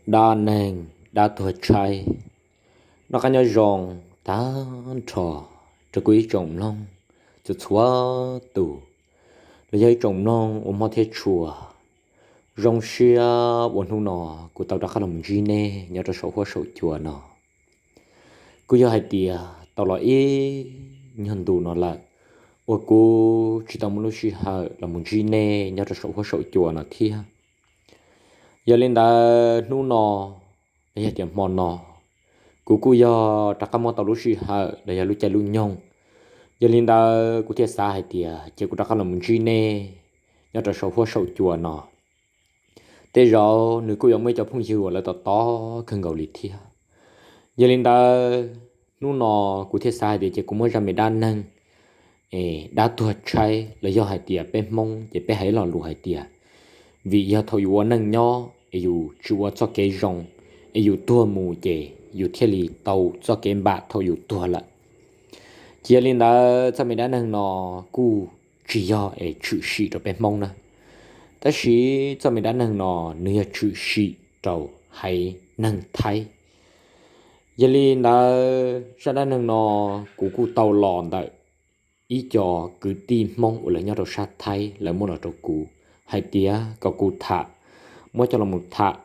Dab neeg dab tuag tshaib. Noj qab nyob zoo tag nrho rau kuv ib tsoom mloog txhua txhua tus, los yog ib tsoom mloog uas hmov thiab tshua. Zoo siab uas hnub no kuv tau rov qab los mus ntsib nej nyob rau saum huab saum cua no. Kuj yog hais tias tau los ib nyuag ntu no lawm uas kuv tsis tau muaj lub sij hawm los mus ntsib nej nyob rau saum huab saum cua no thiab. Yog li ntawd hnub no, los yog tias hmo no, kuv kuj yog rov qab muab tau lub sij hawm los yog lub caij lub nyoog. Yog li ntawd kuv thiaj xav hais tias ces kuv rov qab los mus ntsib nej nyob rau saum huab saum cua no. Tej zaum nws kuj yuav muaj ib co phooj ywg uas lawv to tob kawg nkaus li thiab. Yog li ntawd hnub no kuv thiaj xav hais tias ces kuv muab zaj me dab neeg dab tuag tshaib los yog hais tias peb Hmoob ces peb hais lo lus hais tias, vim yog thaum yus ua neej nyob es yus tsis ua txoj kev zoo, es yus tuag mus ces yus thiaj li tau txoj kev npam thaum yus tuag lawm. Ces yog li ntawd txoj me dab neeg no kuj tsis yog es tshwm sim rau peb Hmoob na, tab sis txoj me dab neeg no nws yog tshwm sim rau haiv neeg Thaib. Yog li ntawd zaj dab neeg no kuv kuj tau los ntawm ib co kwv tij Hmoob uas lawv nyob rau sab Thaib lawv muab los rau kuv hais tias kom kuv tham, muab coj los mus tham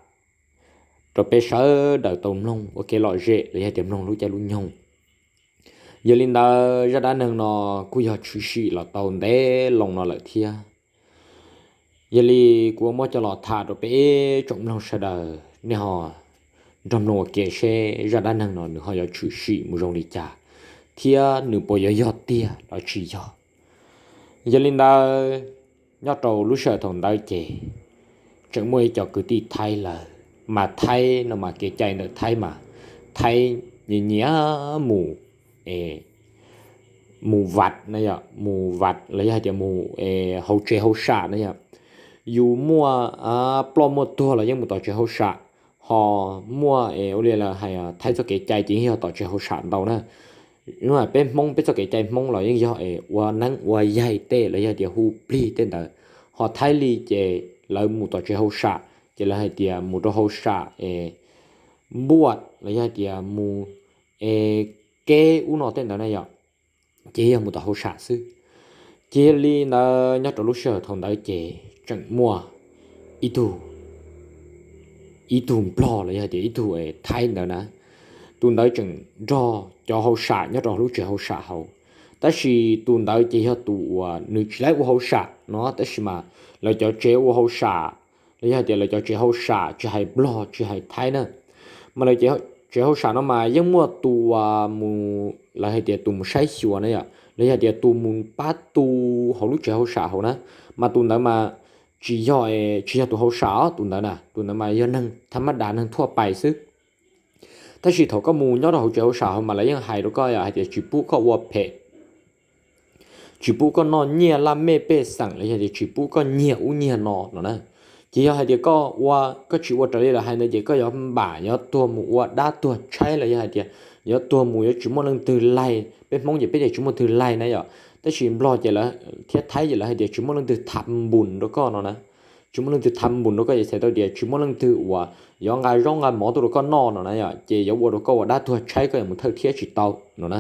rau peb sawv daws tau mloog ua kev lom zem los yog tias mloog lub caij lub nyoog. Yog li ntawd zaj dab neeg no kuj yog tshwm sim los tau ntev loo no lawm thiab. Yog li kuv muab coj los tham rau peb tsoom mloog sawv daws nej ho nrog mloog ua ke seb zaj dab neeg no nws ho yuav tshwm sim mus zoo li cas, thiab nws puas yuav yog tiag los tsis yog. Yog li ntawd, nyob rau lub sij hawm thaum ntawd ces tseem muaj ib co kwv tij Thaib lawm, mas Thaib no mas kev cai ntawm Thaib mas Thaib nyiam nyiam mus, mus vat na yom, mus vat los yog hais tias mus hauv tsev hauv sam na yom. Yus muaj ploj muaj tuag los yeej mus tom tsev hauv sam, ho muaj ua li lawv hais Thaib txoj kev cai ces yeej yog tom tsev hauv sam ntau na. Peb Hmoob peb txoj kev cai Hmoob los yeej yog es ua neeb ua yaig tej los yog tias hu plig tej ntawd, ho Thaib li ces lawv mus tom tsev hauv sam ces lawv hais tias mus rau hauv sam es npuaj los yog hais tias mus es keb ub no tej ntawd na yom, ces yog mus tom hauv sam xwb. Ces yog li ntawd nyob rau lub sij hawm thaum ntawd ces tseem muaj ib tug, ib tug nplog los yog tias ib tug Thaib ntawd na, tus ntawd tseem nrog cov hauj sam nyob rau hauv lub tsev hauj sam hauv. Tab sis tus ntawd ces yog tus uas nws tsis laib ua hauj sam no, tab sis mas lawv cov tsev ua hauj sam los yog hais tias lawv cov tsev hauj sam tsis hais nplog tsis hais Thaib na, mas lawv tsev hauj sam no mas yeej muaj tus uas mus, lawv hais tias tus mus saib xyuas na yom, los yog hais tias tus mus pab tu hauv lub tsev hauj sam hauv na, mas tus ntawd mas tsis yog, tsis yog tus hauj sam os, tus ntawd na, tus ntawd mas yog neeg thaj mab das neeg thuaj pais xwb. Tab sis thaum koj mus nyob rau hauv tsev hauj sam hauv mas lawv yeej hais rau koj yom, hais tias tsis pub koj ua phem, tsis pub koj noj nyiaj laj mej pej xeem los yog tias tsis pub koj nyiag ub nyiag no no na. Ces yog hais tias koj ua, koj tsis ua raws li lawv hais ntawd ces koj yuav npam yuav tuag mus ua dab tuag tshaib los yog hais tias yuav tuag mus yuav tsis muaj leej twg laig. Peb Hmoob ces peb tias tsis muaj twg laig na yom, tab sis nplog ces lawv thiab Thaib ces lawv hais tias tsis muaj leej twg tham npus rau koj no na. Tsis muaj leej twg tham npus rau koj ces txhais tau tias tsis muaj leej twg uas yuav nqa zaub nqa mov tuaj rau koj noj no na yom, ces yuav ua rau koj ua dab tuag tshaib koj yuav mus thawj thiab tsis tau no na.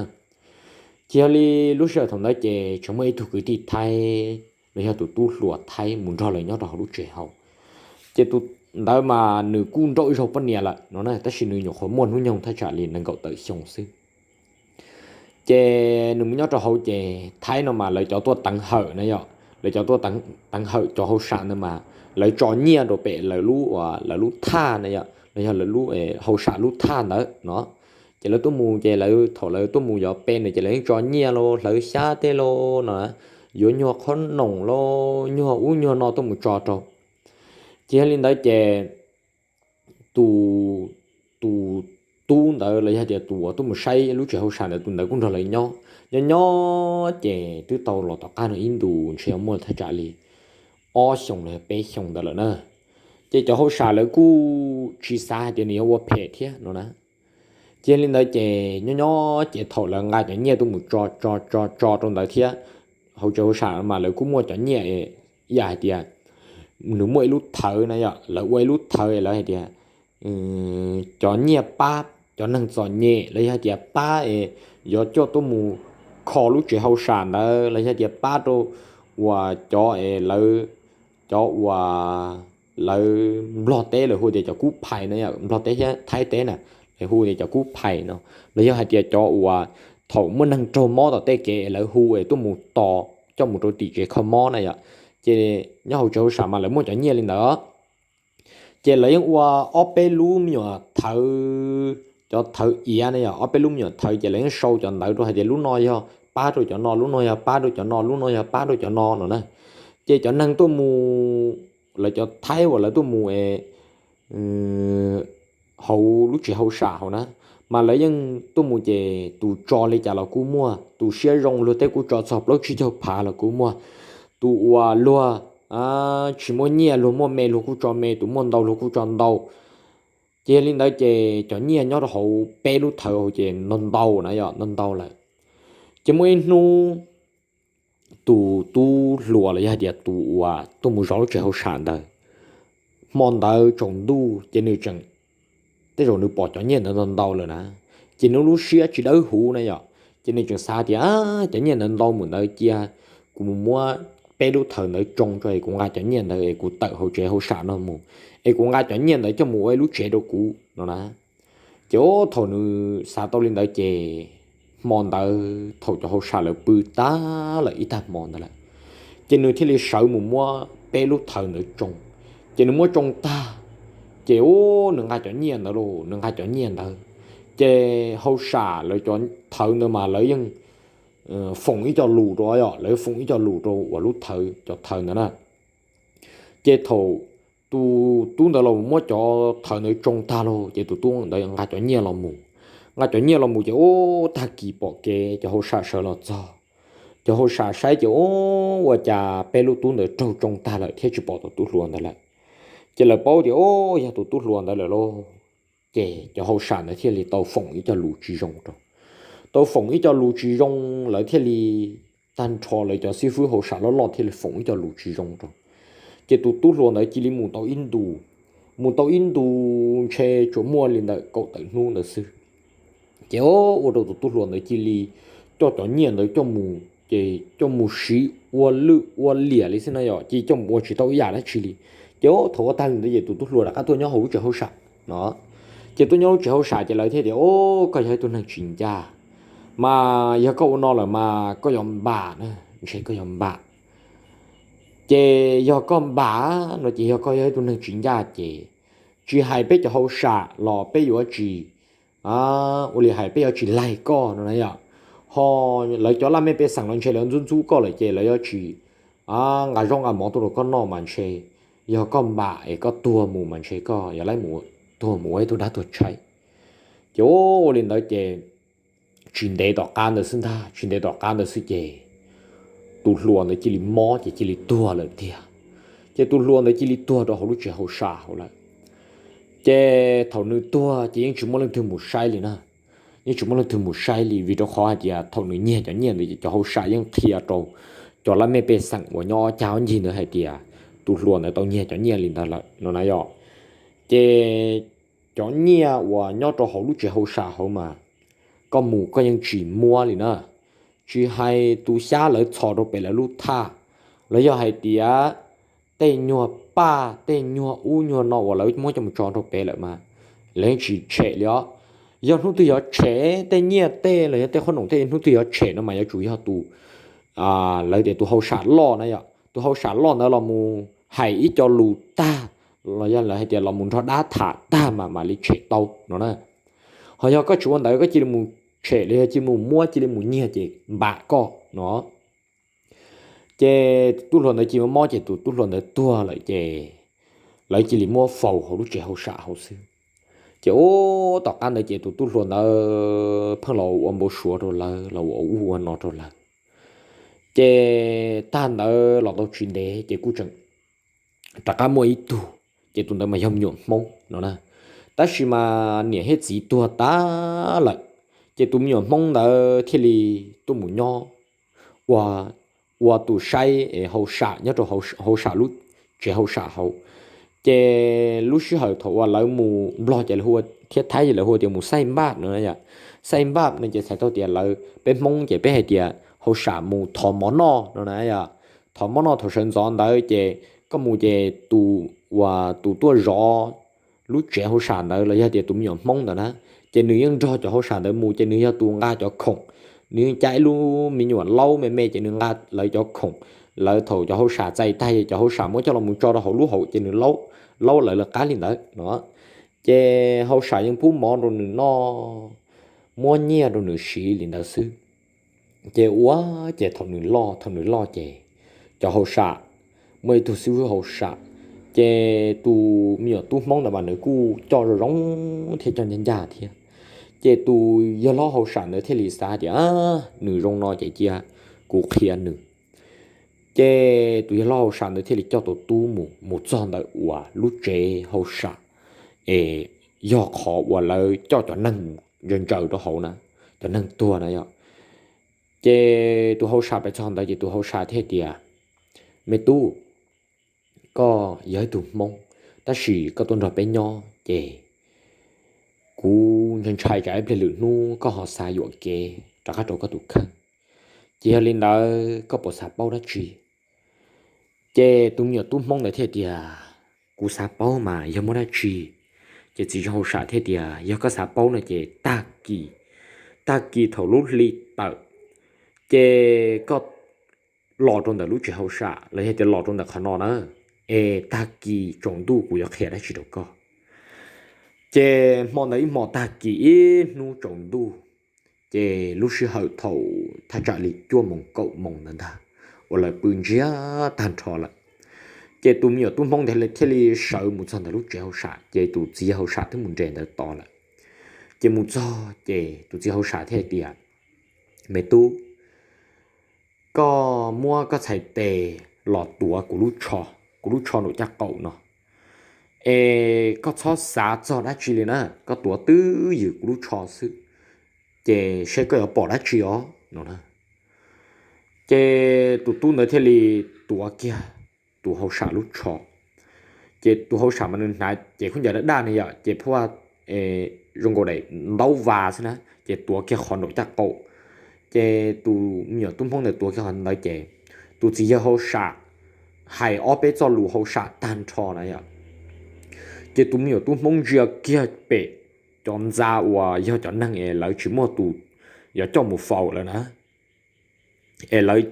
Ces yog li lub sij hawm thaum ntawd ces tseem muaj ib tug kwv tij Thaib los yog tus tub hluas Thaib mus nrog lawv nyob rau hauv lub tsev hauv. Ces tus ntawd mas nws kuj nrauj ib zaug poj niam lawm no na, tab sis nws nyuam qhuav muaj hnub nyoog thaj tsam li nees nkaum tawm xyoo xwb. Ces nws mus nyob rau hauv ces Thaib no mas lawv cov tuaj teev hawm na yom, lawv cov tuaj teev hawm cov hauj sam ntawd mas lawv tso nyiaj rau pem lawv lub, lawv lub thaj na yom, los yog lawv lub hauj sam lub thaj ntawd no. Ces lawv tuaj mus ces lawv thaum lawv tuaj mus yuav pe ntawd ces lawv yeej tso nyiaj los hlawv xyab tej los no, yuav nyuag qhob noom los nyuag ub nyuag no tuaj mus tso rau. Ces yog li ntawd ces tus, tus tub ntawd los yog tias tus uas tuaj mus saib lub tsev hauj sam ntawd tus ntawd kuj nrog lawv nyob nyob nyob ces twb tau los tom qab no ib ntus ntshe yuav muaj thaj tsam li ob xyoos los yog peb xyoos ntawd lawm na. Ces cov hauj sam lawv kuj tsis xav hais tias nws yuav ua phem thiab no na. Ces yog li ntawd ces nyob nyob ces thaum lawv nqa cov nyiaj tuaj mus tso tso tso tso rau ntawd thiab, hauv tsev hauj sam mas lawv kuj muaj cov nyiaj ib yam hais tias nws muaj ib lub thawv na yom, lawv ua ib lub thawv lawv hais tias cov nyiaj pab cov neeg txom nyem los yog hais tias pab es yuav coj tuaj mus kho lub tsev hauj sam ntawd los yog tias pab rau uas cov es lawv, cov uas lawv Nplog teb lawv hu tias cov kub phais no, Nplog teb thiab Thaib teb na, lawv hu tias cov kub phais no, los yog hais tias cov uas thaum muaj neeg raug mob tom tej kev es lawv hu es tuaj mus tos coj mus rau tim tsev kho mob na yom. Ces nyob hauv tsev hauj sam mas lawv muaj cov nyiaj li ntawd. Ces lawv yeej ua ob peb lub me nyuam thawv, cov thawv iav na yom, ob peb lub me nyuam thawv ces lawv yeej sau cov ntawv rau hais tias lub no yog pab rau cov no, lub no yog pab rau cov no, lub no yog pab rau cov no no na. Ces cov neeg tuaj mus, lawv cov Thaib uas lawv tuaj mus es hauv lub tsev hauj sam hauv na, mas lawv yeej tuaj mus ces tus tso li cas los kuj muaj, tus siab zoo luag tej kuj tso txog plaub tsib caug phav los kuj muaj, tus uas luag tsis muaj nyiaj luag muaj me luag kuj tso me, tus muaj ntau luag kuj tso ntau. Ces yog li ntawd ces cov nyiaj nyob rau hauv peb lub thawv hauv ces ntau ntau na yom, ntau ntau lawm. Ces muaj ib hnub tus tub hluas los yog hais tias tus uas tuaj mus zov lub tsev hauj sam ntawd, hmo ntawd tsaus ntuj ces nws tseem, tej zaum nws pom cov nyiaj ntawd ntau ntau lawm na, ces nws lub siab tsis dawb huv na yom, ces nws tseem xav tias cov nyiaj ntawd ntau mus ntawd cia kuv mus muab peb lub thawv ntawd tsoo tso es kuv nqa cov nyiaj ntawd es kuv tawm hauv tsev hauj sam no mus, es kuv nqa cov nyiaj ntawd coj mus ua ib lub tsev rau kuv no na. Ces thaum nws xav tau li ntawd ces hmo ntawd thaum cov hauj sam lawv pw tag lawm ib tag hmo ntawd lawm, ces nws thiaj li sawv mus muab peb lub thawv ntawd tsoo. Ces nws muab tsoo tag, ces nws nqa cov nyiaj ntawd los, nws nqa cov nyiaj ntawd, ces hauj sam lawv cov thawv ntawd mas lawv yeej foom ib co lus rau, lawv foom ib co lus rau uas lub thawv, cov thawv ntawd na. Ces thaum tus tub ntawd los muab cov thawv ntawd tsoo tag lawm ces tus tub ntawd nqa cov nyiaj los mus. Nqa cov nyiaj los mus ces ub tag kis pom kev cov hauj sam sawv los txog. Cov hauj sam saib ces ub ua cas peb lub tub ntawd raug tsoo tag lawm thiab tsis pom tus tub hluas ntawd lawm. Ces lawv paub tias ub yog tus tub hluas ntawd lawm lauj. Ces cov hauj sam ntawd thiaj li tau foom ib co lus tsis zoo rau, tau foom ib co lus tsis zoo, lawv thiaj li, tag nrho lawv cov xib fwb hauj sam loj loj thiaj li foom ib co lus tsis zoo rau. Ces tus tub hluas ntawd cia li mus tau ib ntus, mus tau ib ntus ntshe tsuas muaj li ntawm kaum tawm hnub ntawd xwb. Ces ua rau tus tub hluas ntawd cia li coj cov nyiaj ntawd coj mus, ces coj mus siv ua lwj ua liam li xwb na yom, cia li coj mus ua tsis tau ib yam dab tsi li. Ces thaum ua tag li ntawd ces tus tub hluas rov qab tuaj nyob hauv lub tsev hauj sam no. Ces tuaj nyob lub tsev hauj sam ces lawv thiaj tias, Ub, koj yog ib tug neeg tsis ncaj, mas yog koj ua no lawm mas koj yuav npam na, ntshe koj yuav npam. Ces yog koj npam no ces yog koj yog ib tug neeg tsis ncaj ces tsis hais peb cov hauj sam los peb yuav tsis, ua li hais peb yuav tsis laig koj no na yom. Ho lawv cov laj mej pej xeem los ntshe lawv ntxub ntxub koj lawm ces lawv yuav tsis nqa zaub nqa mov tuaj rau koj noj mas ntshe yog koj npam es koj tuag mus mas ntshe koj yuav laib mus, tuag mus ua ib tug dab tuag tshaib. Ces ua li ntawd ces tsis ntev tom qab ntawd xwb ntag, tsis ntev tom qab ntawd xwb ces tus hluas ntawd cia li mob ces cia li tuag lawm tiag. Ces tus hluas ntawd cia li tuag rau hauv lub tsev hauj sam hauv lawm. Ces thaum nws tuag ces yeej tsis muaj leej twg mus saib li na, yeej tsis muaj leej twg mus saib li vim rau qhov hais tias thaum nws nyiag cov nyiaj ntawd ces cov hauj sam yeej qhia rau cov laj mej pej xeem uas nyob ob cag ob ncig ntawd hais tias tus hluas ntawd tau nyiag cov nyiaj li ntawd lawm no na yom. Ces cov nyiaj uas nyob rau hauv lub tsev hauj sam hauv mas koj mus koj yeej tsis muab li na. Tsis hais tus xyab lawv txhos rau pem lawv lub thaj, los yog hais tias tej nyuag paj tej nyuag ub nyuag no uas lawv muab coj mus tso rau pem lawm mas lawv yeej tsis tshem li os. Yog hnub twg yuav tshem tej nyiaj tej los yog tej qhob noom tej hnub twg yuav tshem no mas yuav tsum yog tus, lawv tias tus hauj sam loj na yom, tus hauj sam loj ntawd los mus hais ib co lus tag, los yog lawv hais tias los mus nrog dab tham tag mas mam li tshem tau no na. Ho yog koj tsis ua ntawd koj cia li mus tshem los yog cia li mus muab cia li mus nyiag ces npam koj no. Ces tub hluas ntawd cia li mob ces tus tub hluas ntawd tuag lawm ces lawv cia li muab faus hauv lub tsev hauj sam hauv xwb. Ces ub tom qab ntawd ces tus tub hluas ntawd pheej los ua npau suav rau lawv, los ua ub ua no rau lawv. Ces tag ntawd los tau tsis ntev ces kuj tseem rov qab muaj ib tug, ces tus ntawd mas yog me nyuam Hmoob no na. Tab sis mas niam thiab txiv tuag tas lawm, ces tus me nyuam Hmoob ntawd thiaj li tuaj mus nyob ua, ua tus saib hauj sam nyob rau hauj sam lub tsev hauj sam hauv. Ces lub sij hawm thaum uas lawv mus, Nplog ces lawv hu, thiab Thaib ces lawv hu tias mus xaij npaj no yom. Xaij npaj no ces txhais tau tias lawv, peb Hmoob ces peb hais tias hauj sam mus thov mov noj no na yom. Thov mov noj thaum sawv ntxov ntawd ces koj mus ces tus uas tus tuaj zov lub tsev hauj sam ntawd los yog tias tus me nyuam Hmoob ntawd na, ces nws yeej nrog cov hauj sam ntawd mus, ces nws yog tus nqa cov khoom, nws yeej cab ib lub me nyuam laub me me ces nws nqa lawv cov khoom. Lawv thaum cov hauj sam txais tag, cov hauj sam muab coj los mus tso rau hauv lub hauv ces nws laub lawv lawv qab li ntawd no. Ces hauj sam yeej pub mov rau nws noj, muab nyiaj rau nws siv li ntawd xwb. Ces ua, ces thaum nws loj, thaum nws loj ces cov hauj sam, muaj ib tug xib hwb hauj sam, ces tus me nyuam tub Hmoob ntawd mas nws kuj coj zoo zoo thiab coj ncaj ncaj thiab. Ces tus yawg hlob hauj sam ntawd thiaj li xav tias nws zoo no ces cia kuv qhia nws. Ces tus yawg hlob hauj sam ntawd thiaj li coj tus tub mus, mus txog ntawm uas lub tsev hauj sam, es yog qhov uas lawv coj cov neeg mus ntsaws ntsaws rau hauv na, cov neeg tuag na yom. Ces tus hauj sam pais txog ntawd ces tus hauj sam thiaj tias, me tub, koj yog ib tug Hmoob, tab sis koj tuaj nrog peb nyob ces kuv ntshai ntshai tsam ib pliag lwm hnub koj ho xav yuam kev rov qab rau koj tus kheej. Ces yog li ntawd koj puas xav paub dab tsi? Ces tus me nyuam tub Hmoob ntawd thiaj tias, kuv xav paub mas yog muaj dab tsi? Ces txiv hauj sam thiaj tias, yog koj xav paub no ces tag kis, tag kis thaum lub hli tawm, ces koj los rau ntawm lub tsev hauj sam los yog tias los rau ntawm qhov no na, es tag kis tsaus ntuj kuv yuav qhia dab tsi rau koj. Ces hmo ntawd ib hmo tag kis ib hnub tsaus ntuj, ces lub sij hawm thaum thaj tsam li cuaj moos kaum moos ntawd ntag, uas lawv pw ntsiag tag nrho lawm, ces tus me nyuam tub Hmoob ntawd thiaj li sawv mus txog ntawm lub tsev hauj sam, ces tus txiv yawg hauj sam twb mus nres ntawd tos lawm. Ces mus txog ces tus txiv hauj sam thiaj tias, me tub, koj muab koj txhais tes los tuav kuv lub tsho, kuv lub tsho nraum caj qaum no, es koj txhob xav txog dab tsi li na, koj tuav twj ywm kuv lub tsho xwb, ces seb koj yuav pom dab tsi os no na. Ces tus tub ntawd thiaj li tuav kiag tus hauj sam lub tsho. Ces tus hauj sam mas nws hnav ces khaub ncaws daj daj ne yom, ces phuaj zoo nkaus daim ntaub vas xwb na, ces tuav kiag qhov nraum caj qaum. Ces tus me nyuam tub Hmoob ntawd tuav kiag qhov ntawd ces tus txiv yawg hauj sam hais ob peb txoj lus hauj sam tag nrho na yom, ces tus me nyuam tub Hmoob ntsia kiag pem cov ntxa uas yog cov neeg es lawv tsis muaj tus yuav coj mus faus lawm na, es lawv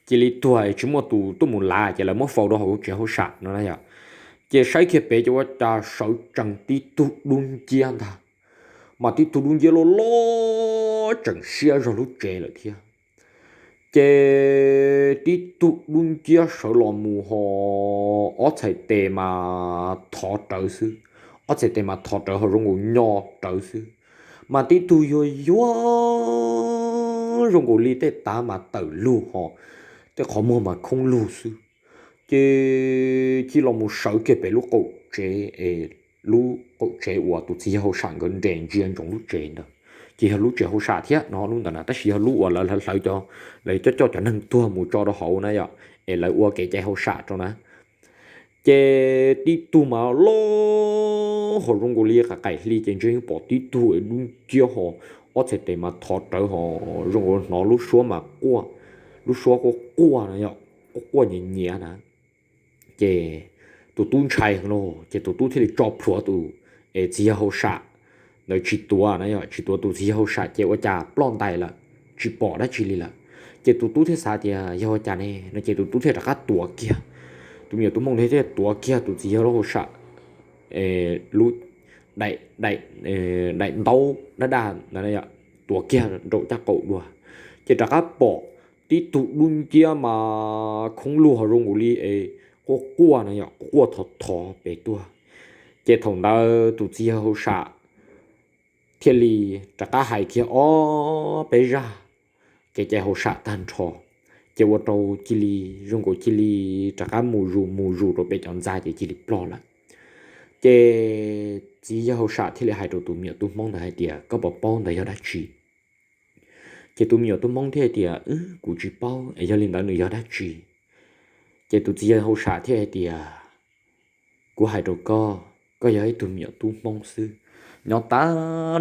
cia li tuag es tsis muaj tus tuaj mus lav ces lawv muab faus rau hauv tsev hauj sam no na yom. Ces saib kiag pem ces ua cas sawv tsees tib tug dub nciab ntag, mas tib tug dub nciab loj loj tseem siab zog lub tsev lawm thiab. Ces tib tug dub nciab sawv los mus ho ob txhais tes mas thov rawv xwb, ob txhais tes mas thov rawv ho zoo nkaus nyo rawv xwb, mas tib tug yuag yuag zoo nkaus li tej tav mas tawm lug ho tej qhov muag mas khoob lug xwb. Ces cia los mus sawv kiag pem lub qaum tsev es lub qaum tsev uas tus txiv yawg hauj sam nkawd nres ntsia ntsoov lub tsev ntawd, ces yog lub tsev hauj sam thiab no lub ntawd na, tab sis yog lub uas lawv hlawv cov, lawv coj coj cov neeg tuag mus tso rau hauv na yom, es lawv ua kev cai hauj sam rau na. Ces tib tug mas loj ho zoo nkaus li qaim hli ces ntsia yeej pom tib tug dub nciab ho ob txhais tes mas thov rawv ho zoo nkaus hnov lub suab mas quaj, lub suab quaj quaj na yom, quaj quaj nyiav nyiav na. Ces tus tub ntshai heev lauj, ces tus tub thiaj li tso plhuav tus txiv yawg hauj sam ntawd tsis tuav na yom, tsis tuav tus txiv yawg hauj sam ces ua cas ploj ntais lawm, tsis pom dab tsi li lawm. Ces tus tub thiaj xav tias yog ua cas ne no ces tus tub thiaj rov qab tuav kiag, tus me nyuam tub Hmoob ntawd thiaj tuav kiag tus txiv yawg hauj sam lub daim ntaub daj daj ntawd, tuav kiag nraum caj qaum dua, ces rov qab pom tib tug dub nciab mas khoob lug ho zoo nkaus li es quaj quaj na yom, quaj thov thov pem tuaj. Ces thaum ntawd tus txiv yawg hauj sam thiaj li rov qab hais kiag ob peb zaj kev cai hauj sam tag nrho, ces ua rau cia li zoo nkaus cia li rov qab mus zus mus zus rau pem cov ntxa ces cia li ploj lawm. Ces txiv yawg hauj sam thiaj li hais rau tus me nyuam tub Hmoob ntawd hais tias koj puas paub ntawd yog dab tsi? Ces tus me nyuam tub Hmoob thiaj hais tias kuv tsis paub es yog li ntawd nws yog dab tsi? Ces tus txiv yawg hauj sam thiaj hais tias Kuv hais rau koj, koj yog ib tug me nyuam tub Hmoob xwb, nyob tag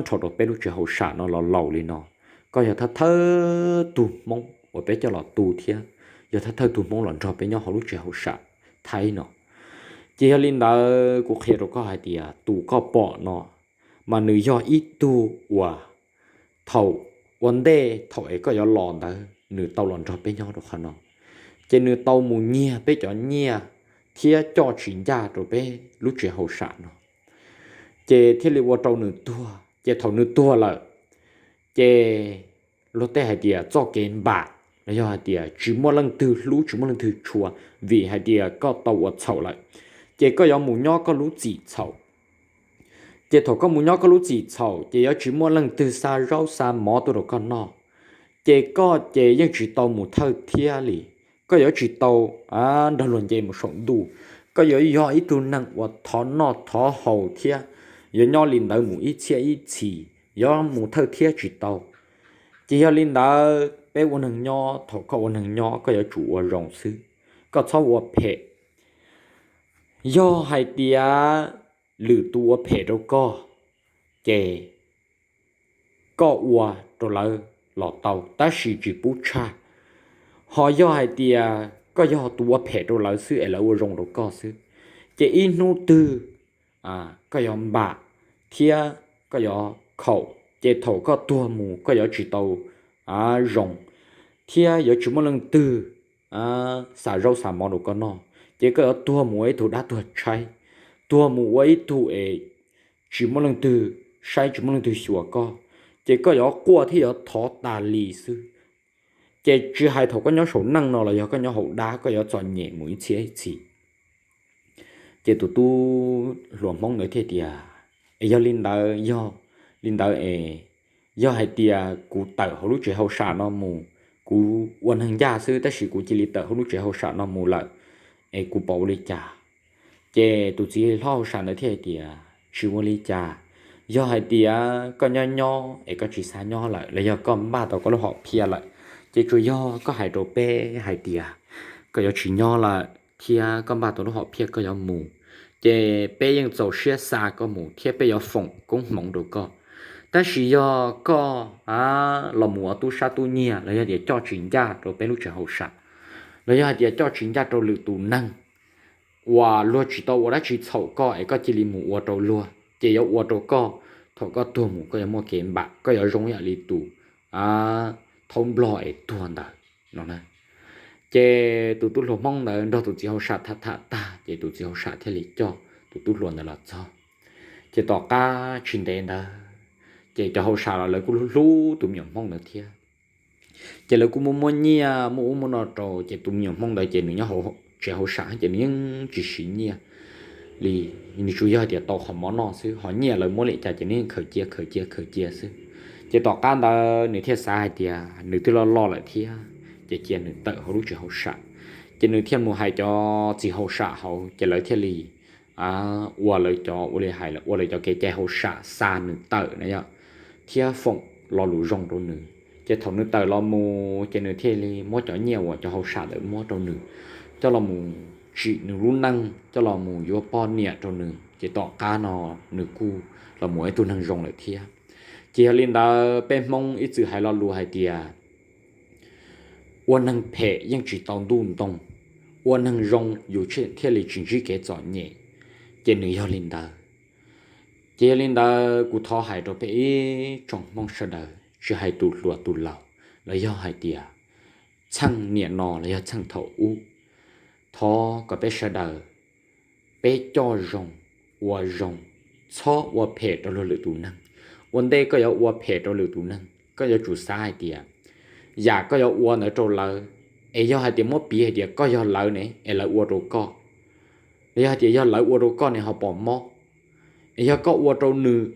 nrho rau peb lub tsev hauj sam no los laus li no, koj yog thawj thawj tug Hmoob uas peb coj los tu thiab yog thawj thawj tug Hmoob los nrog peb nyob hauv lub tsev hauj sam Thaib no. Ces yog li ntawd kuv qhia rau koj hais tias tus koj pom no mas nws yog ib tug uas thaum ua ntej thaum es koj yuav los ntawd nws tau los nrog peb nyob rau qhov no, ces nws tau mus nyiag peb cov nyiaj thiab coj tsis ncaj rau peb lub tsev hauj sam no, ces thiaj li ua rau nws tuag. Ces thaum nws tuag lawm, ces luag tej hais tias txoj kev npam los yog hais tias tsis muaj leej twg hlub tsis muaj leej twg tshua, vim hais tias koj tau ua txhaum lawm, ces koj yuav mus nyob koj lub txim txhaum. Ces thaum koj mus nyob koj lub txim txhaum ces yuav tsis muaj leej twg xa zaub xa mov tuaj rau koj noj, ces koj ces yeej tsis tau mus thawj thiab li, koj yuav tsis tau nrog luag nce mus saum ntuj, koj yuav yog ib tug neeg uas thov noj thov haus thiab yuav nyob li ntawd mus ib txhiab ib txhis, yuav mus thawj thiab tsis tau. Ces yog li ntawd peb ua neeg nyob, thaum koj ua neeg nyob koj yuav tsum ua zoo xwb, koj txhob ua phem. Yog hais tias lwm tus ua phem rau koj, ces koj ua rau lawv los tau tab sis tsis pub tshaj. Ho yog hais tias koj yog tus ua phem rau lawv xwb es lawv ua zoo rau koj xwb, ces ib hnub twg koj yuav npam thiab koj yuav khaum, ces thaum koj tuag mus koj yuav tsis tau zoo thiab yuav tsis muaj leej twg xa zaub xa mov rau koj noj, ces koj yuav tuag mus ua ib tug dab tuag tshaib, tuag mus ua ib tug es tsis muaj leej twg saib tsis muaj leej twg xyuas koj, ces koj yuav quaj thiab yuav thov tas li xwb. Ces tsis hais thaum koj nyob saum neej no los yog koj nyob hauv dab koj yuav txom nyem mus ib txhiab ib txhis. Ces tus tub hluas Hmoob ntawd thiaj tias, es yog li ntawd, yog li ntawd es yog hais tias kuv tawm hauv lub tsev hauj sam no mus, kuv ua neeg ncaj xwb tab sis kuv cia li tawm hauv lub tsev hauj sam no mus lawm, es kuv pom ua li cas? Ces tus txiv hlob hauj sam ntawd thiaj hais tias, tsis ua li cas, yog hais tias koj nyob nyob es koj tsis xav nyob lawm los yog koj npaj tau koj lub hom phiaj lawm, ces tsuas yog koj hais rau peb hais tias koj yuav tsis nyob lawm thiab koj npaj tau lub hom phiaj koj yuav mus, ces peb yeej txaus siab xa koj mus thiab peb yuav foom koob hmoov rau koj. Tab sis yog koj los mus ua tub sab tub nyiag los yog tias coj tsis ncaj rau peb lub tsev hauj sam, los yog hais tias coj tsis ncaj rau lwm tus neeg uas luag tsis tau ua dab tsi txhaum koj es koj cia li mus ua rau luag, ces yuav ua rau koj, thaum koj tuag mus koj yuav muaj kev npam, koj yuav zoo yam li tus thaub nplog es tuag ntawd no. Ces tus tub hluas Hmoob ntawd nrog tus txiv hauj sam tham tham tag ces tus txiv hauj sam thiaj li coj tus tub hluas ntawd los txog. Ces tom qab tsis ntev ntawd, ces cov hauj sam los lawv kuj hlub hlub tus me nyuam Hmoob ntawd thiab. Ces lawv kuj muaj muaj nyiaj muaj ub muaj no rau, ces tus me nyuam Hmoob ntawd ces nws nyob hauv tsev hauj sam ces nws yeej tsis siv nyiaj li, nws tsuas yog tias tau qhov mov noj xwb, ho nyiaj lawv muab li cas ces nws yeej khaws cia khaws cia khaws cia xwb. Ces tom qab ntawd nws thiaj xav hais tias nws twb loj loj lawm thiab, ces cia nws tawm hauv lub tsev hauj sam. Ces nws thiaj mus hais cov txiv hauj sam hauv, ces lawv thiaj li ua lawv cov, ua li hais, ua lawv cov kev cai hauj sam xa nws tawm na yom, thiab foom lo lus zoo rau nws. Ces thaum nws tawm los mus ces nws thiaj li muab cov nyiaj uas cov hauj sam ntawd muab rau nws coj los mus tsim nws lub neej, coj los mus yuav poj niam rau nws, ces tom qab no nws kuj los mus ua ib tug neeg zoo lawm thiab. Ces yog li ntawd peb Hmoob ib txwm hais lo lus hais tias ua neeg phem yeej tsis tau ntuj ntoo, ua neeg zoo yus thiaj li tsis ntsib kev txom nyem. Ces nws yog li ntawd. Ces yog li ntawd kuv thov hais rau peb ib tsoom Hmoob sawv daws tsis hais tus hluas tus laus los yog hais tias txheej niam no los yog txheej thaum ub, thov kom peb sawv daws peb coj zoo, ua zoo, txhob ua phem rau luag lwm tus neeg. Ua ntej koj yuav ua phem rau lwm tus neeg koj yuav tsum xav hais tias yam koj yuav ua ntawd rau lawv, es yog hais tias muab piv hais tias koj yog lawv ne es lawv ua rau koj, los yog hais tias yog lawv ua rau koj ne ho pom mob, es yog koj ua rau nws,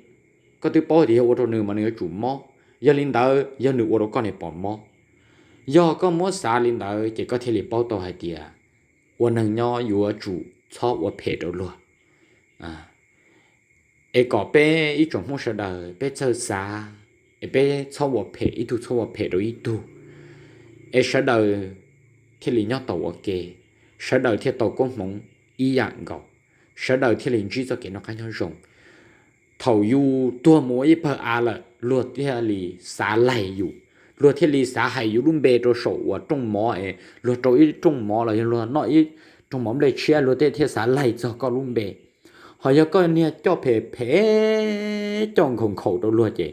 koj twb paub tias yog ua rau nws mas nws yuav tsum mob, yog li ntawd yog nws ua rau koj ne pom mob. Yog koj muab xav li ntawd ces koj thiaj li paub tau hais tias ua neeg nyob yuav tsum txhob ua phem rau luag. Es kom peb ib tsoom Hmoob sawv daws peb txawj xav, es peb txhob ua phem, ib tug txhob ua phem rau ib tug, es sawv daws thiaj li nyob tau ua ke, sawv daws thiaj tau koob hmoov ib yam nkaus. sawv daws thiaj li ntsib txoj kev noj qab nyob zoo. Thaum yus tuag mus ua ib pawg av lawm, luag thiaj li xav laig yus, luag thiaj li xav hais yus lub npe rau saum uas rooj mov es luag rau ib rooj mov los yog luag noj ib rooj mov nplej tshiab, luag thiaj xav laig txog koj lub npe. Ho yog koj niag coj phem phem, coj nkhaus nkhaus rau luag ces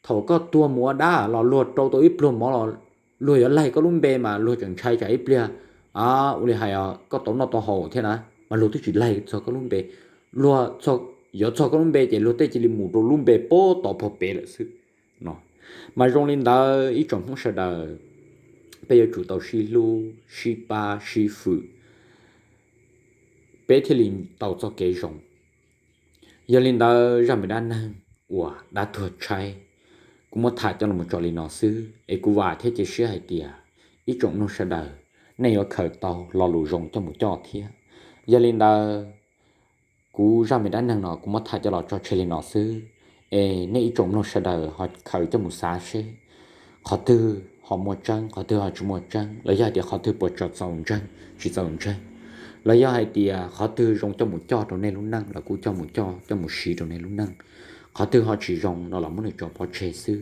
thaum koj tuag mus ua dab los luag rau tau ib pluag mov los luag yuav laig koj lub npe mas luag tseem ntshai tsam ib pliag, ua li hais koj tau noj tau haus thiab na, mas luag twb tsis laig txog koj lub npe. Luag yuav txog koj lub npe ces luag tej cia li mus rau lub npe pem tod pog pem lawm xwb no. Mas zoo li ntawd ib tsoom Hmoob sawv daws, peb yuav tsum tau sib hlub sib pab sib fwm, peb thiaj li tau txoj kev zoo. Yog li ntawd zaj me dab neeg uas dab tuag tshaib, kuv muab tham coj los tso li no xwb es kuv vam thiab cia siab hais tias ib tsoom mloog sawv daws, nej yuav khaws tau lo lus zoo coj mus coj thiab. Yog li ntawd kuv zaj me dab neeg no kuv muab tham coj los tso tseg li no xwb, es nej ib tsoom mloog sawv daws ho khaws coj mus xav seb qhov twg ho muaj tseeb, qhov twg ho tsis muaj tseeb, los yog hais tias qhov twg puas txaus ntseeg tsis txaus ntseeg, los yog hais tias qhov twg zoo coj mus coj rau nej lub neej los kuj coj mus coj, coj mus siv rau nej lub neej, qhov twg ho tsis zoo no los muab nws tso pov tseg xwb.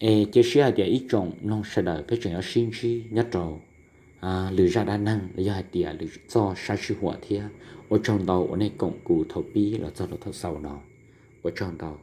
Es cia siab hais tias ib tsoom mloog sawv daws peb tseem yuav sib ntsib nyob rau lwm zaj dab neeg los yog hais tias lwm txoj sab sij huam thiab. Ua tsaug ntau uas nej koom kuv thaum pib los txog rau thaum xaus no. Ua tsaug ntau.